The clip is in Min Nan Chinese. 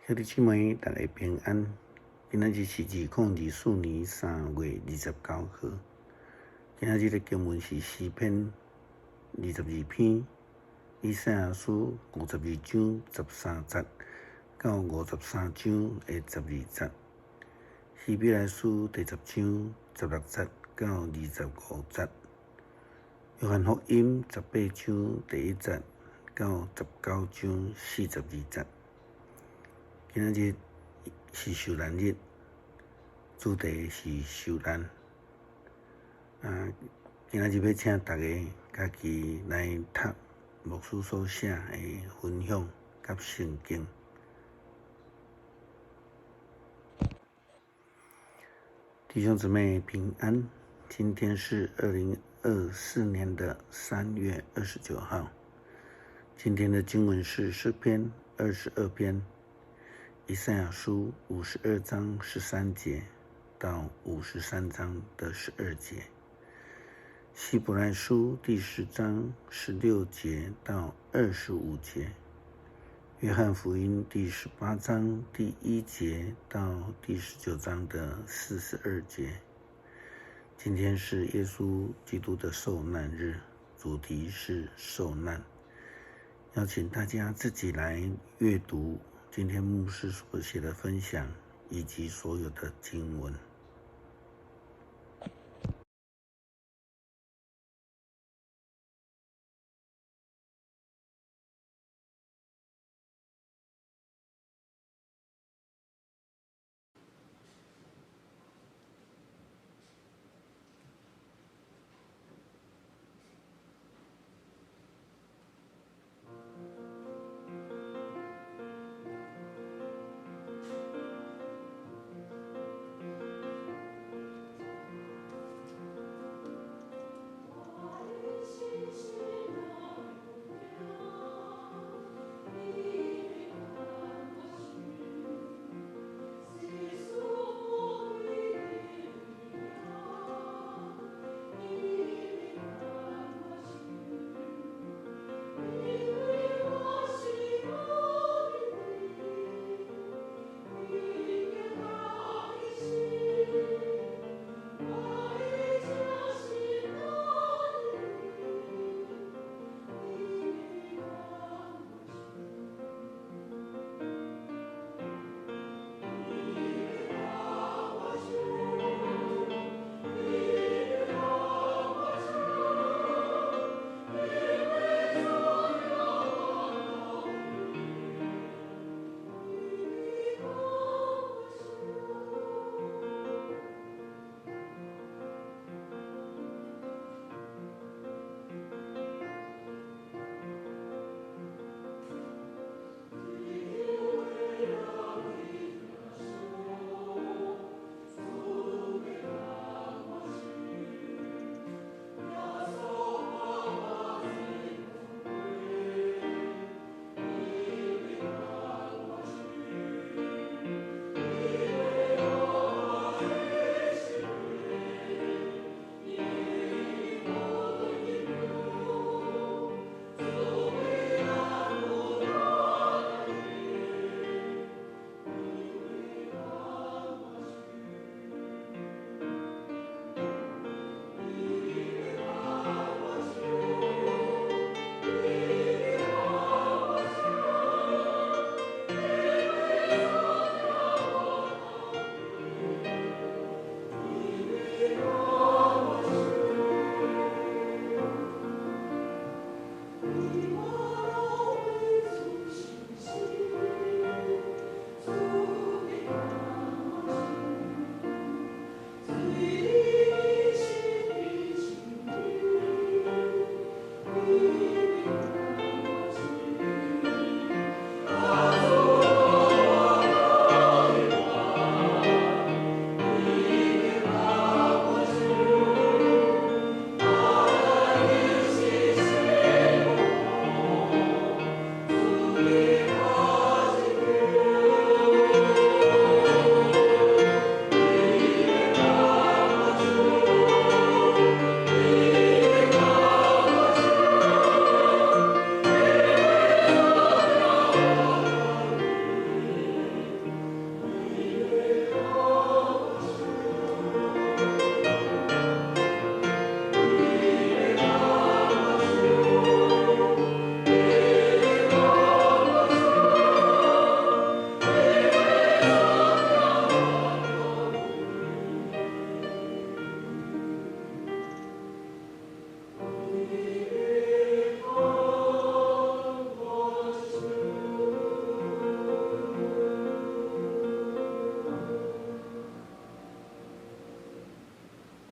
兄弟姊妹，大家平安。今仔日是2024年3月29號。今仔日的經文是詩篇22篇，以賽亞書52章13節到53章的12節，希伯來書第10章16節到25節，約翰福音18章第1節到19章42節。今仔日是受難日，主題是受難。啊，今仔日欲請大家家己來讀牧師所寫的分享佮聖經。弟兄姊妹平安，今天是2024年的3月29號。今天的經文是詩篇22篇。以賽亞書52章13節到53章的12節，希伯來書第10章16節到25節，約翰福音第18章第1節到第19章的42節。今天是耶穌基督的受難日，主題是受難。邀請大家自己來閱讀今天牧師所寫的分享以及所有的經文。